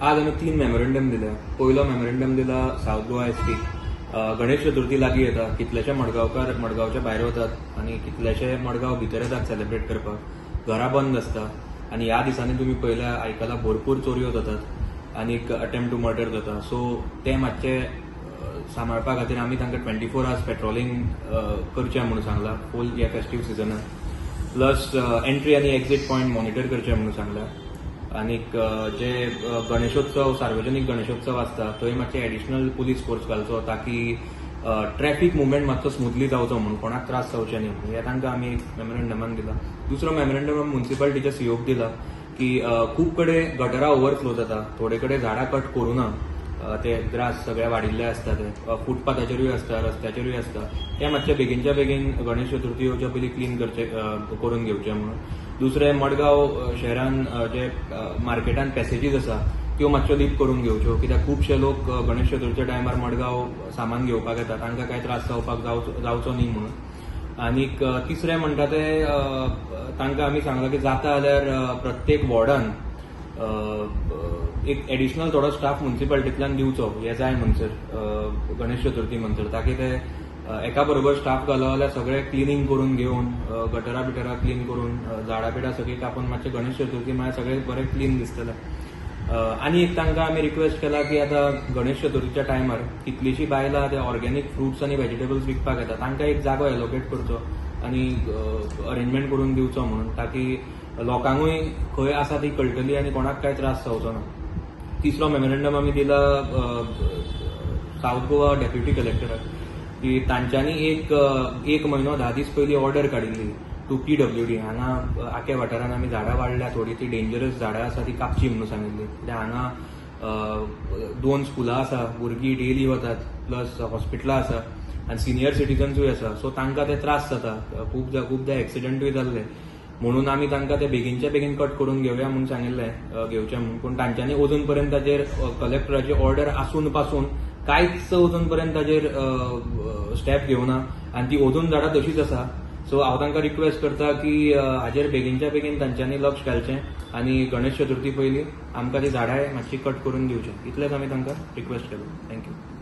आज आमी तीन मेमोरेंडम दिले. पयलो मेमोरेंडम दिला सावथ गोवा एस पीक. गणेश चतुर्थी लागीं येता. कितलेशे मडगांवकार मडगांवच्या भायर वतात आनी कितलेशे मडगांव भितर येतात सेलिब्रेट करपाक. घरां बंद आसता आनी ह्या दिसांनी तुमी पयल्या, आयकला, भरपूर चोरयो जातात आनी अटेम्प्ट टू मर्डर जाता. सो ते मातशे सांबाळपा खातीर आमी तांकां 24 आवर्स पेट्रोलिंग करचें म्हणून सांगलां फूल ह्या फेस्टीव सिजनात. प्लस एंट्री आनी एक्झीट पॉयंट मॉनिटर करचे म्हणून सांगलां. आनीक जे गणेशोत्सव, सार्वजनीक गणेशोत्सव आसता, थंय मातशे एडिशनल पुलीस फोर्स घालचो, ताकी ट्रॅफिक मुवमेंट मातसो स्मुथली जावचो म्हणून, कोणाक त्रास जावचे न्ही म्हणून. हें तांकां आमी एक मेमोरेंडमान दिला. दुसरो मेमोरेंडम आमी मुन्सिपालिटीच्या सीओक दिला की खूब कडेन गटरां ओवरफ्लो जाता, थोडे कडेन झाडां कट करूना, ते ग्रास सगळे वाडिल्ले आसता, ते फुटपाथाचेरूय आसता, रस्त्याचेरूय आसता. ते मातशे बेगीनच्या बेगीन गणेश चतुर्थी येवच्या पयलीं क्लीन करचे, करून घेवचे म्हणून. दुसरें, मडगांव शहरान जे मार्केटान पॅसेजीस आसा, त्यो मातश्यो लीप करून घेवच्यो, कित्याक खुबशे लोक गणेश चतुर्थीच्या टायमार मडगांव सामान घेवपाक येता, तांकां कांय त्रास जावपाक जावचो न्ही म्हणून. आनीक तिसरें म्हणटा ते तांकां आमी सांगलां की जाता जाल्यार प्रत्येक वॉर्डान एक एडिशनल थोडो स्टाफ मुन्सिपालिटींतल्यान दिवचो हे जाय म्हणसर, गणेश चतुर्थी म्हणसर, ताकी ते एका बरोबर स्टाफ घालो जाल्यार सगळें क्लिनींग करून घेवन, गटरां बिटरां क्लीन करून, झाडां बिडां सगळीं कापून मातशें गणेश चतुर्थी म्हळ्यार सगळें बरें क्लीन दिसतलें. आनी एक तांकां आमी रिक्वेस्ट केला की आतां गणेश चतुर्थीच्या टायमार कितलींशीं बायलां ते ऑर्गेनीक फ्रुट्स आनी व्हेजिटेबल्स विकपाक येता, तांकां एक जागो एलोकेट करचो आनी अरेंजमेंट करून दिवचो म्हणून, ताकी लोकांकूय खंय आसा ती कळटली आनी कोणाक कांय त्रास जावचो ना. तिसरो मेमोरेंडम आमी दिला सावथ गोवा डेप्युटी कलेक्टराक की तांच्यांनी एक एक म्हयनो 10 दीस पयलीं ऑर्डर काडिल्ली टू पीडब्ल्यूडी, हांगा आके वाठारांत आमी झाडां वाडल्या थोडीं, ती डेंजरस झाडां आसा, ती कापची म्हणून सांगिल्ली. कित्याक हांगा दोन स्कुलां आसा, भुरगीं डेली वतात, प्लस हॉस्पिटलां आसा आनी सिनियर सिटीजन्सूय आसा. सो तांकां ते त्रास जाता, खूब खुबदां एक्सिडंटूय जाल्ले. म्हणून आमी तांकां ते बेगीनच्या बेगीन कट करून घेवया म्हणून सांगिल्लें, घेवचें म्हणून. पूण तांच्यांनी अजून पर्यंत ताचेर, कलेक्टराची ऑर्डर आसून पासून कांयच अजून पर्यंत ताचेर स्टेप घेवना आनी ती अजून झाडां तशीच आसा. सो हांव तांकां रिक्वेस्ट करता की हाजेर बेगीनच्या बेगीन तांच्यांनी लक्ष घालचें आनी गणेश चतुर्थी पयलीं आमकां ती झाडां मातशी कट करून दिवचें. इतलेंच आमी तांकां रिक्वेस्ट केलो. Thank you.